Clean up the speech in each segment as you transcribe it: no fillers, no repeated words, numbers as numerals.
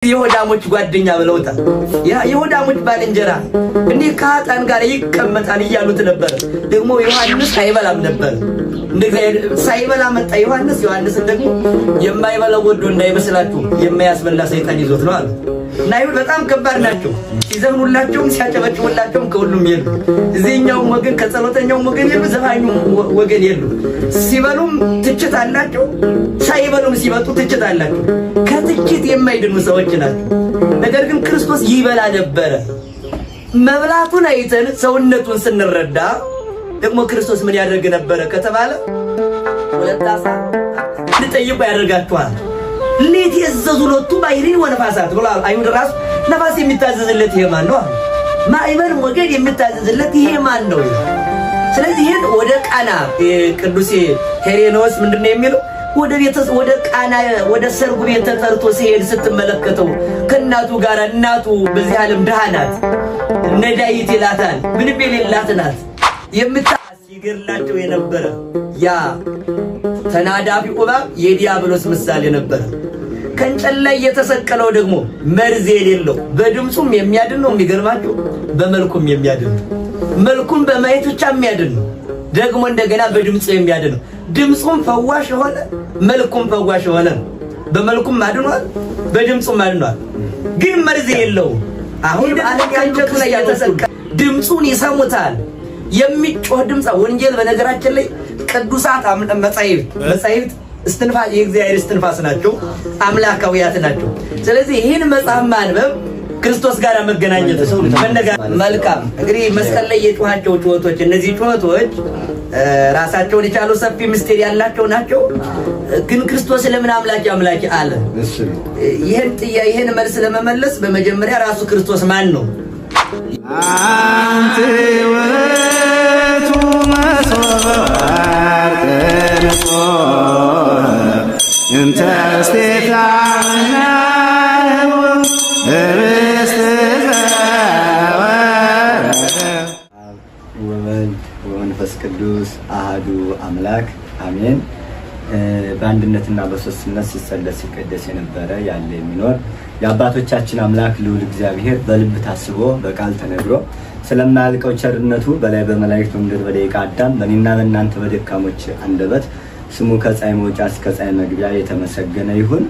የሆዳሞች ጓደኛ ብለውታል። የሆዳሞች ባልንጀራ እንዲህ ከኃጥአን ጋር ይቀመጣል እያሉት ነበር። ደግሞ ዮሐንስ አይበላም ነበር። እንደ ሳይበላ መጣ ዮሐንስ። ዮሐንስን ደግሞ የማይበላው ወዶ እንዳይመስላችሁ የማያስበላ ሰይጣን ይዞት ነው አሉ። እና አይሁድ በጣም ከባድ ናቸው። ሲዘፍኑላቸውም ሲያጨበጭቡላቸውም ከሁሉም የሉ። እዚህኛውም ወገን ከጸሎተኛውም ወገን የሉ፣ ዘፋኙም ወገን የሉ። ሲበሉም ትችት አላቸው፣ ሳይበሉም ሲመጡ ትችት አላቸው። ከትችት የማይድኑ ሰዎች ናቸው። ነገር ግን ክርስቶስ ይበላ ነበረ። መብላቱን አይተን ሰውነቱን ስንረዳ ደግሞ ክርስቶስ ምን ያደርግ ነበረ ከተባለ ሁለት ዓሣ እንድጠይቁ ያደርጋችኋል። ሌት የዘዙ ሎቱ ባሕርን ወነፋሳት ብሏል። አይሁድ ራሱ ነፋስ የሚታዘዝለት ይሄ ማን ነው አሉ። ማዕበል ሞገድ የሚታዘዝለት ይሄ ማን ነው? ስለዚህ ይህን ወደ ቃና ቅዱስ ሄሬኖስ ምንድነው የሚለው? ወደ ቤተ ወደ ቃና ወደ ሰርጉ ቤት ተጠርቶ ሲሄድ ስትመለከተው ከእናቱ ጋር፣ እናቱ በዚህ ዓለም ድሃ ናት፣ ነዳይት ይላታል፣ ምንም የሌላት ናት። የምታ ሲገድላቸው የነበረ ያ ተናዳፊ እባብ የዲያብሎስ ምሳሌ ነበረ። ከእንጨት ላይ የተሰቀለው ደግሞ መርዝ የሌለው በድምፁም የሚያድን ነው። የሚገርማችሁ በመልኩም የሚያድን ነው። መልኩም በማየት ብቻ የሚያድን ነው። ደግሞ እንደገና በድምፁ የሚያድን ነው። ድምፁም ፈዋሽ የሆነ መልኩም ፈዋሽ የሆነ ነው። በመልኩም አድኗል፣ በድምፁም አድኗል። ግን መርዝ የለውም። አሁን ከእንጨቱ ላይ የተሰቀለ ድምፁን ይሰሙታል። የሚጮህ ድምፅ ወንጌል በነገራችን ላይ ቅዱሳት መጻሕፍት እስትንፋስ የእግዚአብሔር እስትንፋስ ናቸው፣ አምላካዊያት ናቸው። ስለዚህ ይህን መጽሐፍ ማንበብ ክርስቶስ ጋር መገናኘት መልካም። እንግዲህ መስቀል ላይ የጮኻቸው ጩኸቶች፣ እነዚህ ጩኸቶች ራሳቸውን የቻሉ ሰፊ ምስጢር ያላቸው ናቸው። ግን ክርስቶስ ለምን አምላኬ አምላኬ አለ? ይህን መልስ ለመመለስ በመጀመሪያ ራሱ ክርስቶስ ማን ነው? አንቲ ውእቱ መሶበ ወርቅ ንጹሕ እንተ ውስቴታ ኅብስት ዘወረደ። ወወልድ ወመንፈስ ቅዱስ አሃዱ አምላክ አሜን። በአንድነትና በሶስትነት ሲጸለስ ሲቀደስ የነበረ ያለ የሚኖር የአባቶቻችን አምላክ ልዑል እግዚአብሔር በልብ ታስቦ በቃል ተነግሮ ስለማያልቀው ቸርነቱ በላይ በመላእክት በምድር በደቂቀ አዳም በእኔና በእናንተ በደካሞች አንደበት ስሙ ከፀሐይ መውጫ እስከ ፀሐይ መግቢያ የተመሰገነ ይሁን።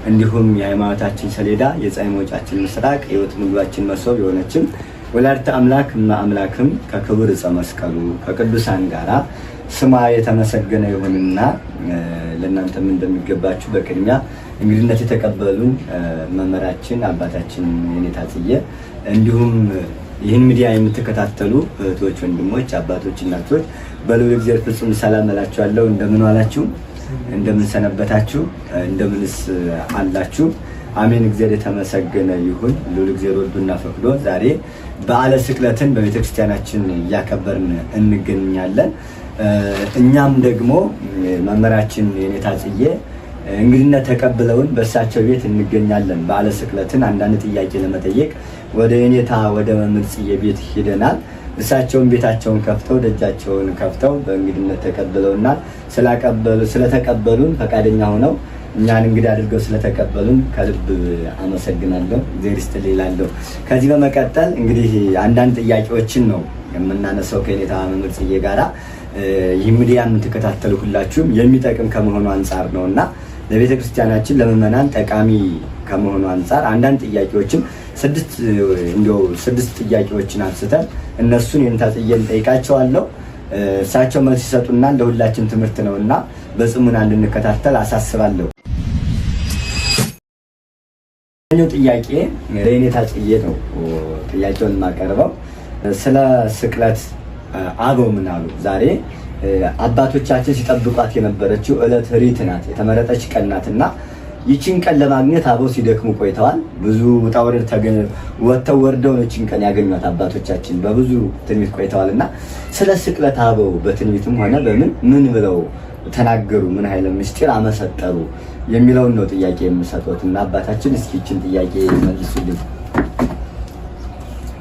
እንዲሁም የሃይማኖታችን ሰሌዳ የፀሐይ መውጫችን ምስራቅ የሕይወት ምግባችን መሶብ የሆነችም ወላዲተ አምላክ እመ አምላክም ከክቡር ዕፀ መስቀሉ ከቅዱሳን ጋራ ስሟ የተመሰገነ ይሁንና ለእናንተም እንደሚገባችሁ በቅድሚያ እንግድነት የተቀበሉን መምህራችን አባታችን የኔታ ጽዬ እንዲሁም ይህን ሚዲያ የምትከታተሉ እህቶች፣ ወንድሞች፣ አባቶች፣ እናቶች በልዑል እግዚአብሔር ፍጹም ሰላም እላችኋለሁ። እንደምን ዋላችሁ? እንደምን ሰነበታችሁ? እንደምንስ አላችሁ? አሜን። እግዚአብሔር የተመሰገነ ይሁን። ልዑል እግዚአብሔር ወዶና ፈቅዶ ዛሬ በዓለ ስቅለትን በቤተክርስቲያናችን እያከበርን እንገኛለን። እኛም ደግሞ መምህራችን የኔታ ጽዬ እንግድነት ተቀብለውን በእሳቸው ቤት እንገኛለን። በዓለ ስቅለትን አንዳንድ ጥያቄ ለመጠየቅ ወደ የኔታ ወደ መምህር ጽዬ ቤት ሄደናል። እሳቸውን ቤታቸውን ከፍተው ደጃቸውን ከፍተው በእንግድነት ተቀብለውናል። ስለተቀበሉን ፈቃደኛ ሆነው እኛን እንግዳ አድርገው ስለተቀበሉን ከልብ አመሰግናለሁ። እግዚአብሔር ይስጥልኝ እላለሁ። ከዚህ በመቀጠል እንግዲህ አንዳንድ ጥያቄዎችን ነው የምናነሳው ከየኔታ መምህር ጽዬ ጋራ። ይህ ሚዲያ የምትከታተሉ ሁላችሁም የሚጠቅም ከመሆኑ አንጻር ነው እና ለቤተ ክርስቲያናችን ለምዕመናን ጠቃሚ ከመሆኑ አንጻር አንዳንድ ጥያቄዎችን ስድስት ጥያቄዎችን አንስተን እነሱን የኔታ ጽዬን ጠይቃቸዋለሁ። እሳቸው መልስ ይሰጡና ለሁላችን ትምህርት ነውና በጽሙና እንድንከታተል አሳስባለሁ። ጥያቄ ለየኔታ ጽዬ ነው ጥያቄውን የማቀርበው። ስለ ስቅለት አበው ምን አሉ? ዛሬ አባቶቻችን ሲጠብቋት የነበረችው ዕለት ሪት ናት፣ የተመረጠች ቀን ናትና ይችን ቀን ለማግኘት አበው ሲደክሙ ቆይተዋል። ብዙ ውጣ ውረድ ወጥተው ወርደው ነው ይችን ቀን ያገኟት አባቶቻችን በብዙ ትንቢት ቆይተዋል። እና ስለ ስቅለት አበው በትንቢትም ሆነ በምን ምን ብለው ተናገሩ? ምን ኃይለ ምስጢር አመሰጠሩ የሚለውን ነው ጥያቄ የምሰጡት እና አባታችን እስኪ ይችን ጥያቄ መልሱልኝ።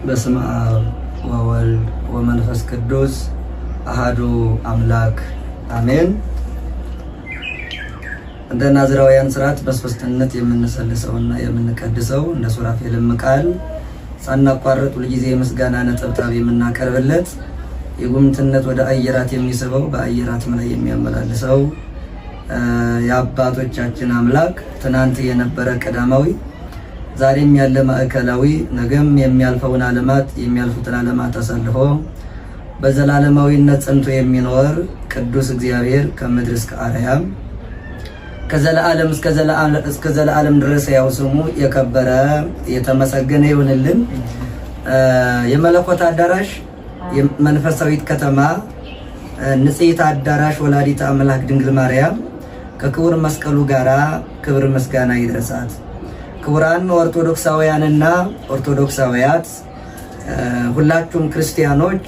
በስመ አብ ወወልድ ወመንፈስ ቅዱስ አሃዱ አምላክ አሜን። እንደ ናዝራውያን ስርዓት በሶስትነት የምንሰልሰውና የምንቀድሰው እንደ ሱራፌልም ቃል ሳናቋርጥ ሁልጊዜ የምስጋና ነጠብጣብ የምናቀርብለት የጉምትነት ወደ አየራት የሚስበው በአየራትም ላይ የሚያመላልሰው የአባቶቻችን አምላክ ትናንት የነበረ ቀዳማዊ ዛሬም ያለ ማዕከላዊ ነገም የሚያልፈውን ዓለማት የሚያልፉትን ዓለማት አሳልፎ በዘላለማዊነት ጸንቶ የሚኖር ቅዱስ እግዚአብሔር ከምድር እስከ አርያም ከዘላለም እስከ ዘላለም ድረስ ያው ስሙ የከበረ የተመሰገነ ይሁንልን። የመለኮት አዳራሽ መንፈሳዊት ከተማ ንጽሕት አዳራሽ ወላዲተ አምላክ ድንግል ማርያም ከክቡር መስቀሉ ጋራ ክብር ምስጋና ይድረሳት። ክቡራን ኦርቶዶክሳውያንና ኦርቶዶክሳውያት ሁላችሁም ክርስቲያኖች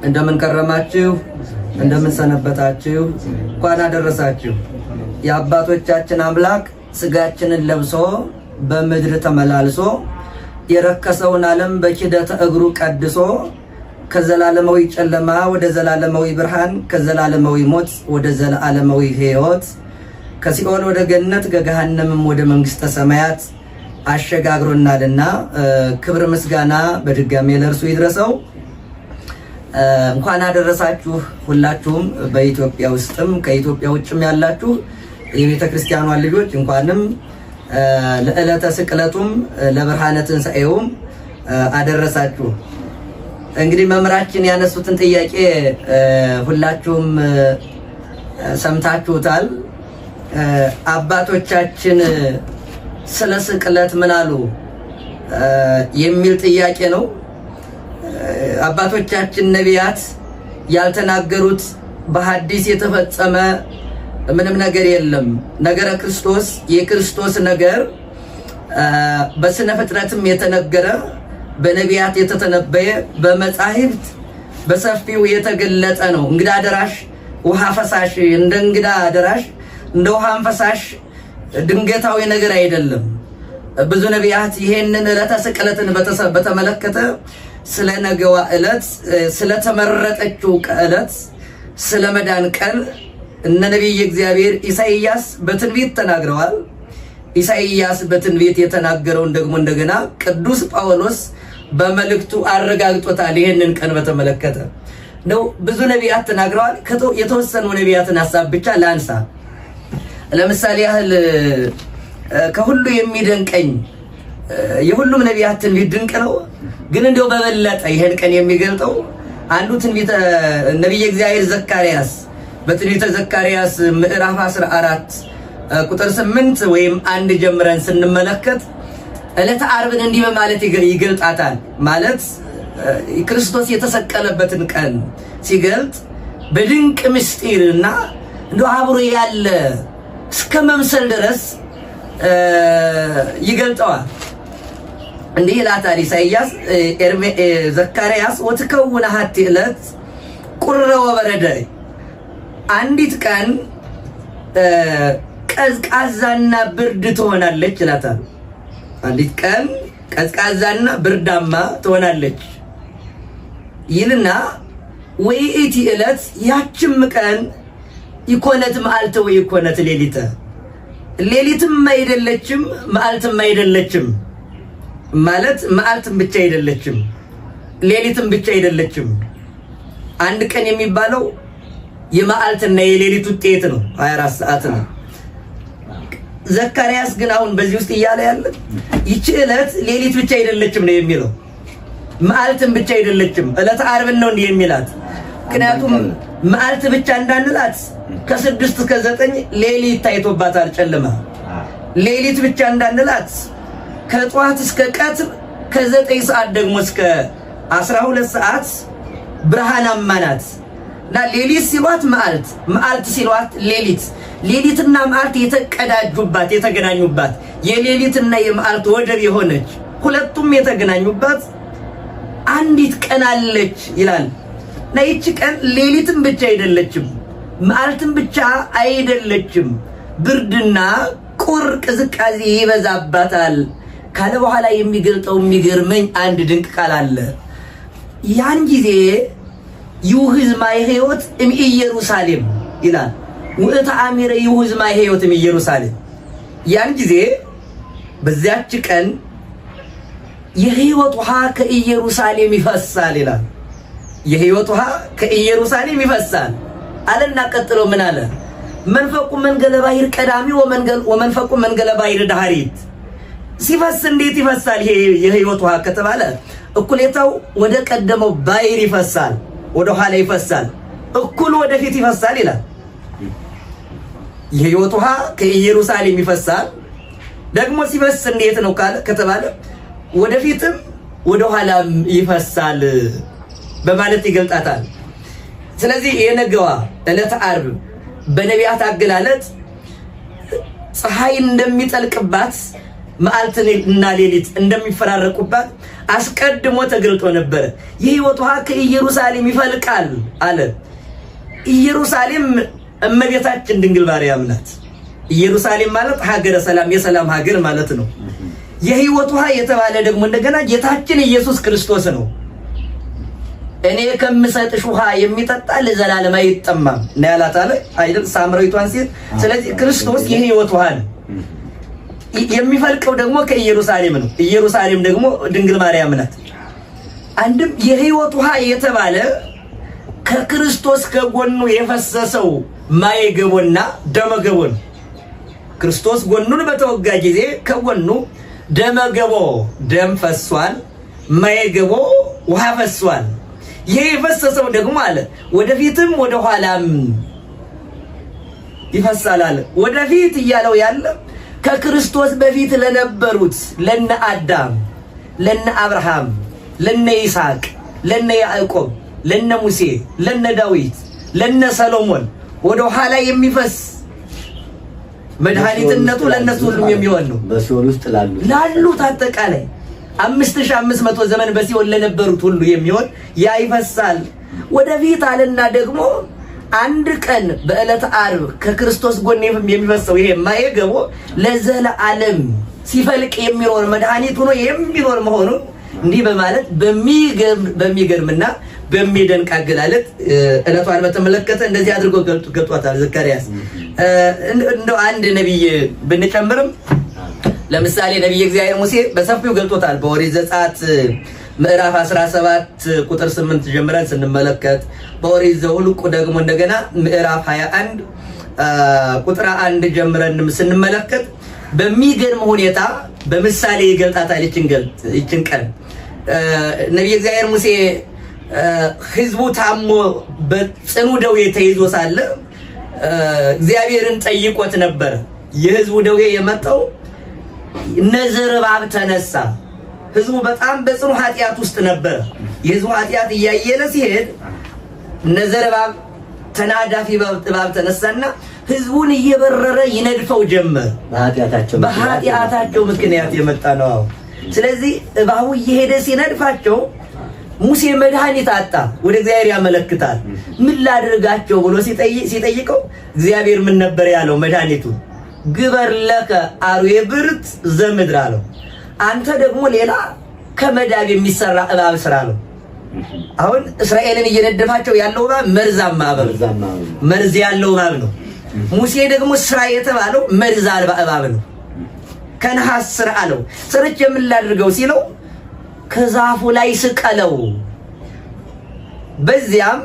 እንደምን ከረማችሁ? እንደምን ሰነበታችሁ? እንኳን አደረሳችሁ። የአባቶቻችን አምላክ ስጋችንን ለብሶ በምድር ተመላልሶ የረከሰውን ዓለም በኪደተ እግሩ ቀድሶ ከዘላለማዊ ጨለማ ወደ ዘላለማዊ ብርሃን፣ ከዘላለማዊ ሞት ወደ ዘላለማዊ ሕይወት፣ ከሲኦል ወደ ገነት፣ ከገሃነምም ወደ መንግስተ ሰማያት አሸጋግሮናልና ክብር ምስጋና በድጋሜ ለእርሱ ይድረሰው። እንኳን አደረሳችሁ ሁላችሁም በኢትዮጵያ ውስጥም ከኢትዮጵያ ውጭም ያላችሁ የቤተ ክርስቲያኗ ልጆች እንኳንም ለዕለተ ስቅለቱም ለብርሃነ ትንሣኤውም አደረሳችሁ። እንግዲህ መምህራችን ያነሱትን ጥያቄ ሁላችሁም ሰምታችሁታል። አባቶቻችን ስለ ስቅለት ምን አሉ የሚል ጥያቄ ነው። አባቶቻችን ነቢያት ያልተናገሩት በሐዲስ የተፈጸመ ምንም ነገር የለም። ነገረ ክርስቶስ የክርስቶስ ነገር በስነ ፍጥረትም የተነገረ በነቢያት የተተነበየ በመጻሕፍት በሰፊው የተገለጠ ነው። እንግዳ ደራሽ ውሃ ፈሳሽ እንደ እንግዳ ደራሽ እንደ ውሃም ፈሳሽ ድንገታዊ ነገር አይደለም። ብዙ ነቢያት ይሄንን ዕለተ ስቅለትን በተመለከተ ስለ ነገዋ ዕለት፣ ስለተመረጠችው ዕለት፣ ስለ መዳን ቀን እነ ነቢይ እግዚአብሔር ኢሳይያስ በትንቢት ተናግረዋል። ኢሳይያስ በትንቢት የተናገረውን ደግሞ እንደገና ቅዱስ ጳውሎስ በመልእክቱ አረጋግጦታል። ይሄንን ቀን በተመለከተ ነው ብዙ ነቢያት ተናግረዋል። የተወሰኑ ነቢያትን ሐሳብ ብቻ ላንሳ። ለምሳሌ ያህል ከሁሉ የሚደንቀኝ የሁሉም ነቢያት ትንቢት ድንቅ ነው፣ ግን እንደው በበለጠ ይሄን ቀን የሚገልጠው አንዱ ትንቢተ ነቢየ እግዚአብሔር ዘካርያስ በትንቢተ ዘካርያስ ምዕራፍ 14 ቁጥር 8 ወይም 1 ጀምረን ስንመለከት ዕለተ ዓርብን እንዲህ በማለት ይገልጣታል። ማለት ክርስቶስ የተሰቀለበትን ቀን ሲገልጥ በድንቅ ምስጢርና እንደው አብሮ ያለ እስከ መምሰል ድረስ ይገልጠዋል። እንዲህ ይላታል ኢሳይያስ ዘካርያስ ወትከውን አሐቲ ዕለት ቁረ ወበረደ፣ አንዲት ቀን ቀዝቃዛና ብርድ ትሆናለች ይላታል። አንዲት ቀን ቀዝቃዛና ብርዳማ ትሆናለች ይልና ወይእቲ ዕለት ያችም ቀን ኢኮነት መዓልተ ወኢኮነት ሌሊተ፣ ሌሊትም አይደለችም መዓልትም አይደለችም። ማለት መዓልትም ብቻ አይደለችም፣ ሌሊትም ብቻ አይደለችም። አንድ ቀን የሚባለው የመዓልትና የሌሊት ውጤት ነው፣ 24 ሰዓት ነው። ዘካርያስ ግን አሁን በዚህ ውስጥ እያለ ያለ ይቺ ዕለት ሌሊት ብቻ አይደለችም ነው የሚለው፣ መዓልትም ብቻ አይደለችም። ዕለተ ዓርብን ነው እንዲህ የሚላት። ምክንያቱም መዓልት ብቻ እንዳንላት ከ6 እስከ 9 ሌሊት ታይቶባታል ጨለማ። ሌሊት ብቻ እንዳንላት ከጠዋት እስከ ቀትር ከ9 ሰዓት ደግሞ እስከ 12 ሰዓት ብርሃናማ ናት። እና ሌሊት ሲሏት መዓልት፣ መዓልት ሲሏት ሌሊት፣ ሌሊትና መዓልት የተቀዳጁባት የተገናኙባት የሌሊትና የመዓልት ወደብ የሆነች ሁለቱም የተገናኙባት አንዲት ቀን አለች ይላል። እና ይቺ ቀን ሌሊትም ብቻ አይደለችም፣ መዓልትም ብቻ አይደለችም። ብርድና ቁር ቅዝቃዜ ይበዛባታል ካለ በኋላ የሚገልጠው የሚገርመኝ አንድ ድንቅ ቃል አለ። ያን ጊዜ ይውህዝ ማየ ሕይወት እምኢየሩሳሌም ይላል። ውእተ አሚረ ይሁዝ ማየ ሕይወት ኢየሩሳሌም። ያን ጊዜ በዚያች ቀን የሕይወት ውሃ ከኢየሩሳሌም ይፈሳል ይላል። የሕይወት ውሃ ከኢየሩሳሌም ይፈሳል አለና ቀጥሎ ምን አለ? መንፈቁ መንገለ ባሕር ቀዳሚ ወመንፈቁ መንገለ ባሕር ዳህሪት። ሲፈስ እንዴት ይፈሳል ይሄ የሕይወት ውሃ ከተባለ እኩሌታው ወደ ቀደመው ባሕር ይፈሳል፣ ወደ ኋላ ይፈሳል፣ እኩል ወደፊት ይፈሳል ይላል። የሕይወት ውሃ ከኢየሩሳሌም ይፈሳል። ደግሞ ሲፈስ እንዴት ነው ከተባለ ወደፊትም ወደ ኋላም ይፈሳል በማለት ይገልጣታል። ስለዚህ የነገዋ ዕለተ ዓርብ በነቢያት አገላለጥ ፀሐይ እንደሚጠልቅባት መዓልትና ሌሊት እንደሚፈራረቁባት አስቀድሞ ተገልጦ ነበረ። የሕይወት ውሃ ከኢየሩሳሌም ይፈልቃል አለ። ኢየሩሳሌም እመቤታችን ድንግል ማርያም ናት። ኢየሩሳሌም ማለት ሀገረ ሰላም፣ የሰላም ሀገር ማለት ነው። የሕይወት ውሃ የተባለ ደግሞ እንደገና ጌታችን ኢየሱስ ክርስቶስ ነው። እኔ ከምሰጥሽ ውሃ የሚጠጣ ለዘላለም አይጠማም ነው ያላት አለ አይደል ሳምራዊቷን ሴት። ስለዚህ ክርስቶስ የሕይወት ውሃ ነው። የሚፈልቀው ደግሞ ከኢየሩሳሌም ነው። ኢየሩሳሌም ደግሞ ድንግል ማርያም ናት። አንድም የሕይወት ውሃ የተባለ ከክርስቶስ ከጎኑ የፈሰሰው ማየ ገቦና ደመ ገቦ ነው። ክርስቶስ ጎኑን በተወጋ ጊዜ ከጎኑ ደመ ገቦ ደም ፈሷል፣ ማየ ገቦ ውሃ ፈሷል። ይሄ የፈሰሰው ደግሞ አለ ወደፊትም ወደ ኋላም ይፈሳል አለ። ወደፊት እያለው ያለ ከክርስቶስ በፊት ለነበሩት ለነ አዳም፣ ለነ አብርሃም፣ ለነ ይስሐቅ፣ ለነ ያዕቆብ፣ ለነ ሙሴ፣ ለነ ዳዊት፣ ለነ ሰሎሞን ወደ ኋላ የሚፈስ መድኃኒትነቱ ለነሱ ሁሉም የሚሆን ነው። በሲኦል ውስጥ ላሉት አጠቃላይ 5500 ዘመን በሲኦል ለነበሩት ሁሉ የሚሆን ያ ይፈሳል ወደፊት አለና ደግሞ አንድ ቀን በዕለተ ዓርብ ከክርስቶስ ጎን የሚፈሰው ይሄ ማየ ገቦ ለዘለዓለም ሲፈልቅ የሚኖር መድኃኒት ሆኖ የሚኖር መሆኑን እንዲህ በማለት በሚገርምና በሚደንቅ አገላለጥ ዕለቷን በተመለከተ እንደዚህ አድርጎ ገልጧታል ዘካርያስ። እንደው አንድ ነቢይ ብንጨምርም ለምሳሌ ነቢይ እግዚአብሔር ሙሴ በሰፊው ገልጦታል። በኦሪት ዘጸአት ምዕራፍ 17 ቁጥር 8 ጀምረን ስንመለከት፣ በኦሪት ዘኍልቍ ደግሞ እንደገና ምዕራፍ 21 ቁጥር 1 ጀምረን ስንመለከት በሚገርም ሁኔታ በምሳሌ ይገልጣታል ይችን ቀን። ነቢይ እግዚአብሔር ሙሴ ሕዝቡ ታሞ በጽኑ ደዌ ተይዞ ሳለ እግዚአብሔርን ጠይቆት ነበር። የሕዝቡ ደዌ የመጣው ነዝር እባብ ተነሳ። ሕዝቡ በጣም በጽኑ ኃጢአት ውስጥ ነበር። የሕዝቡ ኃጢአት እያየለ ሲሄድ ነዝር እባብ ተናዳፊ እባብ ተነሳና ሕዝቡን እየበረረ ይነድፈው ጀመር። በኃጢአታቸው ምክንያት የመጣ ነው። ስለዚህ እባቡ እየሄደ ሲነድፋቸው ሙሴ መድኃኒት አጣ። ወደ እግዚአብሔር ያመለክታል። ምን ላድርጋቸው ብሎ ሲጠይቀው እግዚአብሔር ምን ነበር ያለው? መድኃኒቱ ግበር ለከ አርዌ ብርት ዘምድር አለው። አንተ ደግሞ ሌላ ከመዳብ የሚሰራ እባብ ስራ ነው። አሁን እስራኤልን እየነደፋቸው ያለው እባብ መርዛማ እባብ፣ መርዝ ያለው እባብ ነው። ሙሴ ደግሞ ስራ የተባለው መርዝ አልባ እባብ ነው። ከነሐስ ስራ አለው። ስርች የምን ላድርገው ሲለው ከዛፉ ላይ ስቀለው። በዚያም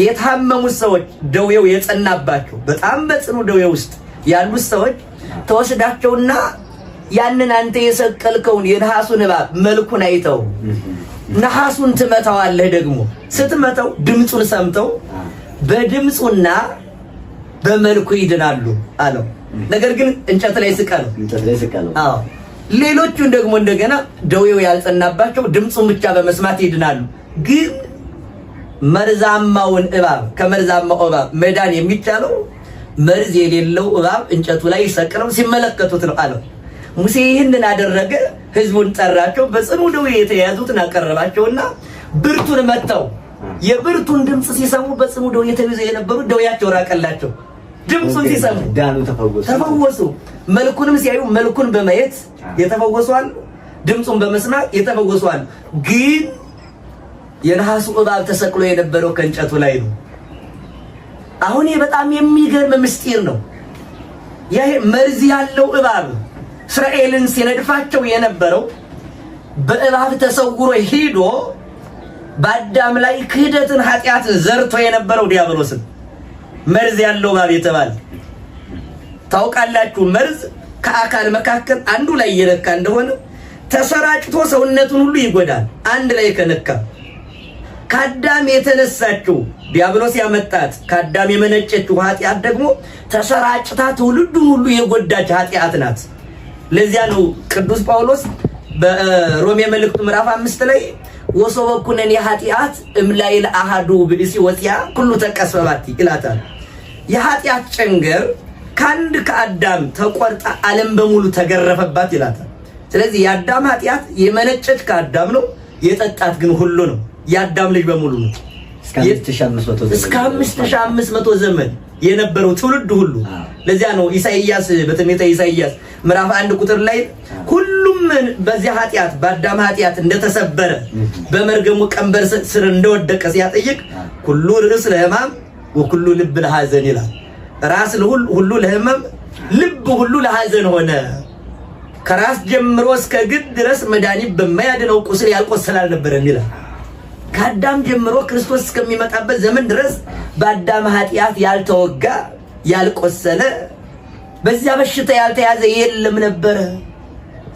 የታመሙት ሰዎች ደዌው የጸናባቸው በጣም በጽኑ ደዌ ውስጥ ያሉት ሰዎች ተወስዳቸውና ያንን አንተ የሰቀልከውን የነሐሱን እባብ መልኩን አይተው ነሐሱን ትመታዋለህ። ደግሞ ስትመታው ድምፁን ሰምተው በድምፁና በመልኩ ይድናሉ አለው። ነገር ግን እንጨት ላይ ስቀለው፣ እንጨት ላይ ስቀለው። አዎ። ሌሎቹን ደግሞ እንደገና ደዌው ያልጸናባቸው ድምፁን ብቻ በመስማት ይድናሉ። ግን መርዛማውን እባብ ከመርዛማው እባብ መዳን የሚቻለው መርዝ የሌለው እባብ እንጨቱ ላይ ሰቅለው ሲመለከቱት ነው አለው። ሙሴ ይህንን አደረገ። ህዝቡን ጠራቸው። በጽኑ ደዌ የተያዙትን አቀረባቸውና ብርቱን መተው። የብርቱን ድምፅ ሲሰሙ በጽኑ ደዌ ተይዘው የነበሩት ደዌያቸው ራቀላቸው። ድምፁን ሲሰሙ ዳኑ፣ ተፈወሱ ተፈወሱ። መልኩንም ሲያዩ መልኩን በማየት የተፈወሱ አሉ፣ ድምፁን በመስማት የተፈወሱ አሉ። ግን የነሐሱ እባብ ተሰቅሎ የነበረው ከእንጨቱ ላይ ነው። አሁን ይህ በጣም የሚገርም ምስጢር ነው። ይህ መርዝ ያለው እባብ እስራኤልን ሲነድፋቸው የነበረው በእባብ ተሰውሮ ሂዶ በአዳም ላይ ክህደትን ኃጢአትን ዘርቶ የነበረው ዲያብሎስን መርዝ ያለው እባብ የተባለ ታውቃላችሁ። መርዝ ከአካል መካከል አንዱ ላይ እየነካ እንደሆነ ተሰራጭቶ ሰውነቱን ሁሉ ይጎዳል። አንድ ላይ ከነካ ከአዳም የተነሳችው ዲያብሎስ ያመጣት ከአዳም የመነጨችው ኃጢአት ደግሞ ተሰራጭታ ትውልዱን ሁሉ የጎዳች ኃጢአት ናት። ለዚያ ነው ቅዱስ ጳውሎስ በሮሜ መልእክቱ ምዕራፍ 5 ላይ ወሶበ ኩነኔ ኃጢአት እምላይል አሃዱ ብእሲ ወፂአ ኩሉ ተቀስፈባት ይላታል። የኃጢአት ጨንገር ከአንድ ከአዳም ተቆርጣ ዓለም በሙሉ ተገረፈባት ይላታል። ስለዚህ የአዳም ኃጢአት የመነጨች ከአዳም ነው፣ የጠጣት ግን ሁሉ ነው። የአዳም ልጅ በሙሉ ነው። እስከ 5500 ዘመን የነበረው ትውልድ ሁሉ። ለዚያ ነው ኢሳይያስ በትንቢተ ኢሳይያስ ምዕራፍ 1 ቁጥር ላይ ሁሉም በዚያ ኃጢአት በአዳም ኃጢአት እንደተሰበረ በመርገሙ ቀንበር ስር እንደወደቀ ሲያጠይቅ ኩሉ ርእስ ለሕማም ወኩሉ ልብ ለሐዘን ይላል። ራስ ሁሉ ለሕመም ልብ ሁሉ ለሐዘን ሆነ። ከራስ ጀምሮ እስከ ግድ ድረስ መድኃኒት በማያድነው ቁስል ያልቆሰለ አልነበረም ይላል። ከአዳም ጀምሮ ክርስቶስ እስከሚመጣበት ዘመን ድረስ በአዳም ኃጢአት ያልተወጋ ያልቆሰለ በዚያ በሽታ ያልተያዘ የለም ነበረ።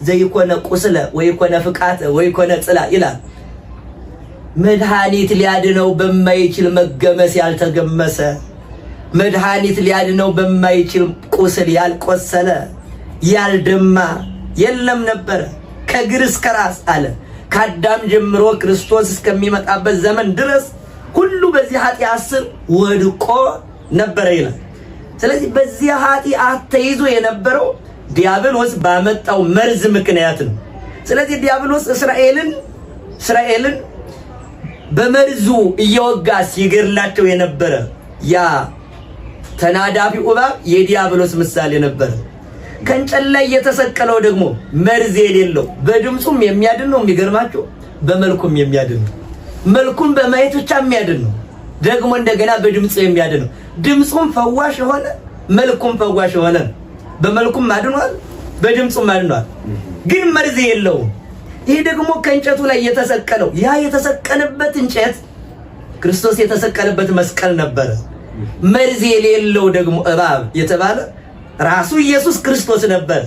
ዘይኮነ ቁስለ ወይኮነ ፍቃተ ወይኮነ ጽላ ይላል። መድኃኒት ሊያድነው በማይችል መገመስ ያልተገመሰ፣ መድኃኒት ሊያድነው በማይችል ቁስል ያልቆሰለ ያልደማ የለም ነበረ። ከግር እስከ ራስ አለ። ከአዳም ጀምሮ ክርስቶስ እስከሚመጣበት ዘመን ድረስ ሁሉ በዚህ ኃጢአት ስር ወድቆ ነበረ ይላል። ስለዚህ በዚህ ኃጢአት ተይዞ የነበረው ዲያብሎስ ባመጣው መርዝ ምክንያት ነው። ስለዚህ ዲያብሎስ እስራኤልን በመርዙ እየወጋ ሲገድላቸው የነበረ ያ ተናዳፊው እባብ የዲያብሎስ ምሳሌ ነበረ። ከእንጨት ላይ የተሰቀለው ደግሞ መርዝ የሌለው በድምፁም የሚያድን ነው። የሚገርማቸው በመልኩም የሚያድን ነው። መልኩን በማየት ብቻ የሚያድን ነው። ደግሞ እንደገና በድምፁ የሚያድን ነው። ድምፁም ፈዋሽ የሆነ መልኩም ፈዋሽ የሆነ ነው። በመልኩም አድኗል፣ በድምፁም አድኗል። ግን መርዝ የለውም። ይህ ደግሞ ከእንጨቱ ላይ የተሰቀለው ያ የተሰቀለበት እንጨት ክርስቶስ የተሰቀለበት መስቀል ነበረ። መርዝ የሌለው ደግሞ እባብ የተባለ ራሱ ኢየሱስ ክርስቶስ ነበር።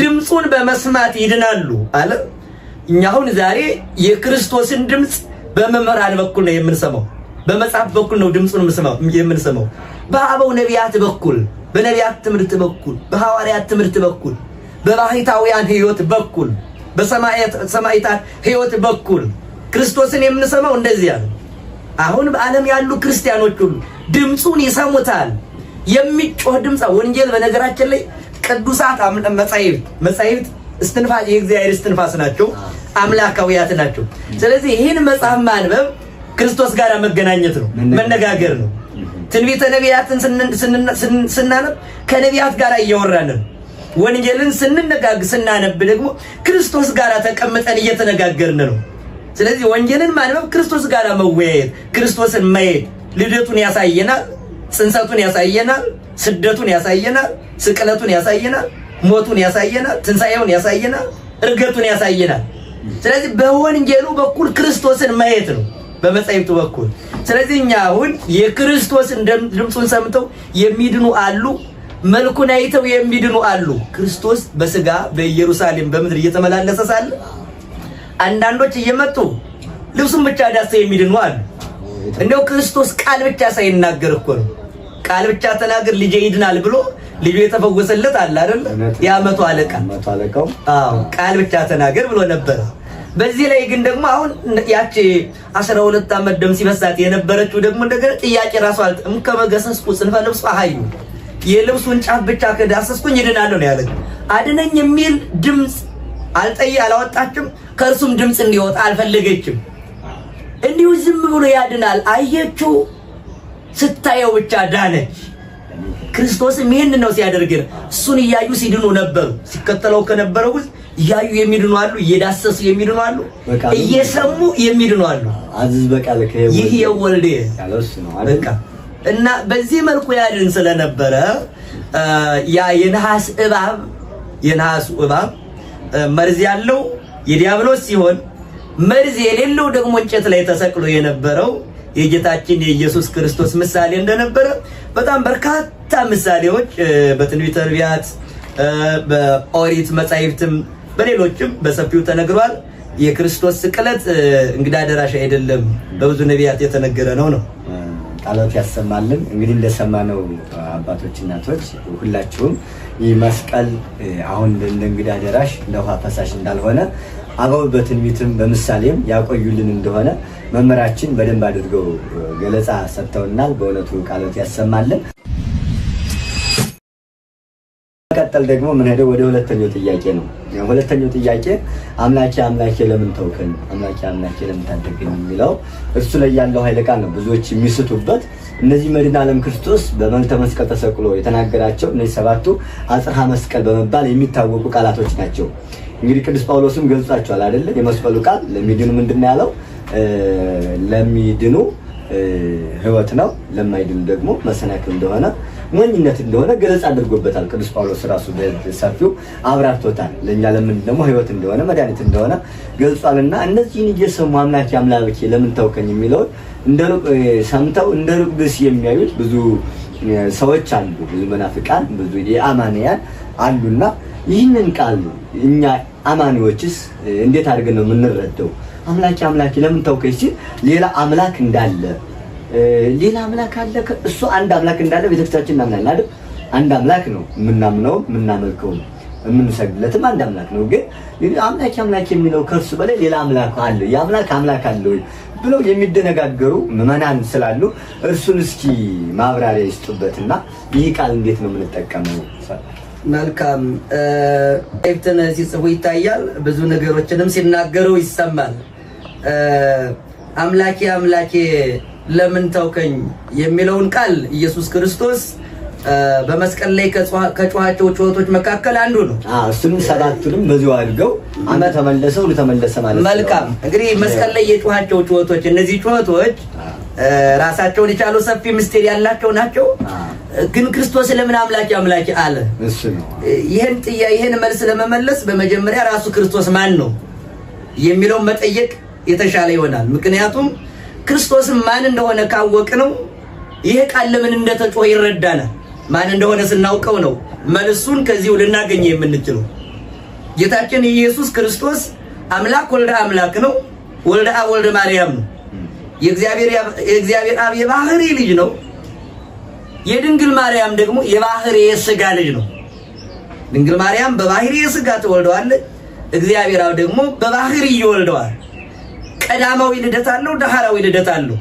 ድምፁን በመስማት ይድናሉ አለ። እኛ አሁን ዛሬ የክርስቶስን ድምፅ በመምህራን በኩል ነው የምንሰማው። በመጽሐፍ በኩል ነው ድምፁን የምንሰማው። በአበው ነቢያት በኩል፣ በነቢያት ትምህርት በኩል፣ በሐዋርያት ትምህርት በኩል፣ በባሕታውያን ሕይወት በኩል፣ በሰማዕታት ሕይወት በኩል ክርስቶስን የምንሰማው እንደዚያ ነው። አሁን በዓለም ያሉ ክርስቲያኖች ሁሉ ድምፁን ይሰሙታል። የሚጮህ ድምፅ ወንጌል በነገራችን ላይ ቅዱሳት መጻሕፍት እስትንፋስ የእግዚአብሔር እስትንፋስ ናቸው፣ አምላካዊያት ናቸው። ስለዚህ ይህን መጽሐፍ ማንበብ ክርስቶስ ጋር መገናኘት ነው፣ መነጋገር ነው። ትንቢተ ነቢያትን ስናነብ ከነቢያት ጋር እያወራን ነው። ወንጌልን ስናነብ ደግሞ ክርስቶስ ጋር ተቀምጠን እየተነጋገርን ነው። ስለዚህ ወንጌልን ማንበብ ክርስቶስ ጋር መወያየት፣ ክርስቶስን ማየት፣ ልደቱን ያሳየናል፣ ጽንሰቱን ያሳየናል፣ ስደቱን ያሳየናል፣ ስቅለቱን ያሳየናል፣ ሞቱን ያሳየናል፣ ትንሣኤውን ያሳየናል፣ እርገቱን ያሳየናል። ስለዚህ በወንጌሉ በኩል ክርስቶስን ማየት ነው፣ በመጻሕፍቱ በኩል። ስለዚህ እኛ አሁን የክርስቶስን ድምፁን ሰምተው የሚድኑ አሉ፣ መልኩን አይተው የሚድኑ አሉ። ክርስቶስ በስጋ በኢየሩሳሌም በምድር እየተመላለሰ ሳለ አንዳንዶች እየመጡ ልብሱን ብቻ ዳሰው የሚድኑ አሉ። እንደው ክርስቶስ ቃል ብቻ ሳይናገር እኮ ነው። ቃል ብቻ ተናገር ልጄ ይድናል ብሎ ልጁ የተፈወሰለት አለ አይደል? ያ መቶ አለቃ። አዎ ቃል ብቻ ተናገር ብሎ ነበረ። በዚህ ላይ ግን ደግሞ አሁን ያቺ 12 ዓመት ደም ሲፈሳት የነበረችው ደግሞ እንደገና ጥያቄ ራሱ እምከመ ገሰስኩ ጽንፈ ልብሱ አሃዩ የልብሱን ጫፍ ብቻ ከዳሰስኩኝ ይድናለሁ ነው ያለችው። አድነኝ የሚል ድምፅ አላወጣችም። ከእርሱም ድምፅ እንዲወጣ አልፈለገችም። እንዲሁ ዝም ብሎ ያድናል። አየችው፣ ስታየው ብቻ ዳነች። ክርስቶስም ይህን ነው ሲያደርግ፣ እሱን እያዩ ሲድኑ ነበሩ። ሲከተለው ከነበረው ውስጥ እያዩ የሚድኑ አሉ፣ እየዳሰሱ የሚድኑ አሉ፣ እየሰሙ የሚድኑ አሉ። አዝዝ በቃልከ ይህ የወልድ ያለው እሱ ነው። በቃ እና በዚህ መልኩ ያድን ስለነበረ ያ የነሐስ እባብ የነሐሱ እባብ መርዝ ያለው የዲያብሎስ ሲሆን መርዝ የሌለው ደግሞ እንጨት ላይ ተሰቅሎ የነበረው የጌታችን የኢየሱስ ክርስቶስ ምሳሌ እንደነበረ በጣም በርካታ ምሳሌዎች በትንቢተ ነቢያት፣ በኦሪት መጻሕፍትም በሌሎችም በሰፊው ተነግሯል። የክርስቶስ ስቅለት እንግዳ ደራሽ አይደለም፣ በብዙ ነቢያት የተነገረ ነው ነው። ቃሎት ያሰማልን። እንግዲህ እንደሰማነው አባቶች፣ እናቶች ሁላችሁም ይህ መስቀል አሁን እንደ እንግዳ ደራሽ እንደ ውሃ ፈሳሽ እንዳልሆነ አበው በትንቢትም በምሳሌም ያቆዩልን እንደሆነ መምህራችን በደንብ አድርገው ገለጻ ሰጥተውናል። በእውነቱ ቃሎት ያሰማልን። መቀጠል ደግሞ ምን ሄደው ወደ ሁለተኛው ጥያቄ ነው። ሁለተኛው ጥያቄ አምላኬ አምላኬ ለምን ተውከኝ፣ አምላኬ አምላኬ ለምን ታደገኝ የሚለው እርሱ ላይ ያለው ኃይለ ቃል ነው ብዙዎች የሚስቱበት። እነዚህ መድኃኔ ዓለም ክርስቶስ በመልዕልተ መስቀል ተሰቅሎ የተናገራቸው እነዚህ ሰባቱ አጽርሐ መስቀል በመባል የሚታወቁ ቃላቶች ናቸው። እንግዲህ ቅዱስ ጳውሎስም ገልጿቸዋል አይደለ? የመስቀሉ ቃል ለሚድኑ ምንድን ነው ያለው? ለሚድኑ ሕይወት ነው፣ ለማይድኑ ደግሞ መሰናክል እንደሆነ ሞኝነት እንደሆነ ገለጻ አድርጎበታል። ቅዱስ ጳውሎስ ራሱ በሰፊው አብራርቶታል። ለእኛ ለምን ደግሞ ሕይወት እንደሆነ መድኃኒት እንደሆነ ገልጿልና እነዚህን እየሰሙ አምላኬ አምላኬ ለምን ተውከኝ የሚለውን እንደ ሩቅ ሰምተው እንደ ሩቅ ብስ የሚያዩት ብዙ ሰዎች አሉ፣ ብዙ መናፍቃን፣ ብዙ የአማንያን አሉና ይህንን ቃል እኛ አማኒዎችስ እንዴት አድርገን ነው የምንረዳው? አምላኬ አምላኬ ለምን ተውከኝ ሲል ሌላ አምላክ እንዳለ ሌላ አምላክ አለ፣ እሱ አንድ አምላክ እንዳለ ቤተክርስቲያናችን እናምናለን አይደል? አንድ አምላክ ነው የምናምነው የምናመልከው የምንሰግድለትም አንድ አምላክ ነው። ግን አምላኬ አምላኬ የሚለው ከእርሱ በላይ ሌላ አምላክ አለ፣ የአምላክ አምላክ አለ ወይ ብለው የሚደነጋገሩ ምዕመናን ስላሉ እርሱን እስኪ ማብራሪያ ይስጡበትና ይህ ቃል እንዴት ነው የምንጠቀመው? መልካም ኤፍትን ሲጽፉ ይታያል። ብዙ ነገሮችንም ሲናገሩ ይሰማል። አምላኬ አምላኬ ለምን ተውከኝ የሚለውን ቃል ኢየሱስ ክርስቶስ በመስቀል ላይ ከጮኻቸው ጩኸቶች መካከል አንዱ ነው። እሱንም ሰባቱንም በዚሁ አድርገው አንዱ ተመለሰ፣ ሁሉ ተመለሰ ማለት ነው። መልካም እንግዲህ መስቀል ላይ የጮኻቸው ጩኸቶች እነዚህ ጩኸቶች ራሳቸውን የቻሉ ሰፊ ምስጢር ያላቸው ናቸው። ግን ክርስቶስ ለምን አምላኬ አምላኬ አለ? እሱ ነው። ይሄን ይሄን መልስ ለመመለስ በመጀመሪያ ራሱ ክርስቶስ ማን ነው የሚለውን መጠየቅ የተሻለ ይሆናል። ምክንያቱም ክርስቶስን ማን እንደሆነ ካወቅ ነው ይሄ ቃል ለምን እንደተጮኸ ይረዳናል። ማን እንደሆነ ስናውቀው ነው መልሱን ከዚሁ ልናገኝ የምንችለው። ጌታችን ኢየሱስ ክርስቶስ አምላክ ወልደ አምላክ ነው። ወልደ አብ ወልደ ማርያም ነው። የእግዚአብሔር አብ የባህሪ ልጅ ነው። የድንግል ማርያም ደግሞ የባህሪ የሥጋ ልጅ ነው። ድንግል ማርያም በባህሪ የሥጋ ትወልደዋለች። እግዚአብሔር አብ ደግሞ በባህሪ ይወልደዋል። ቀዳማዊ ልደት አለው፣ ዳህራዊ ልደት አለው።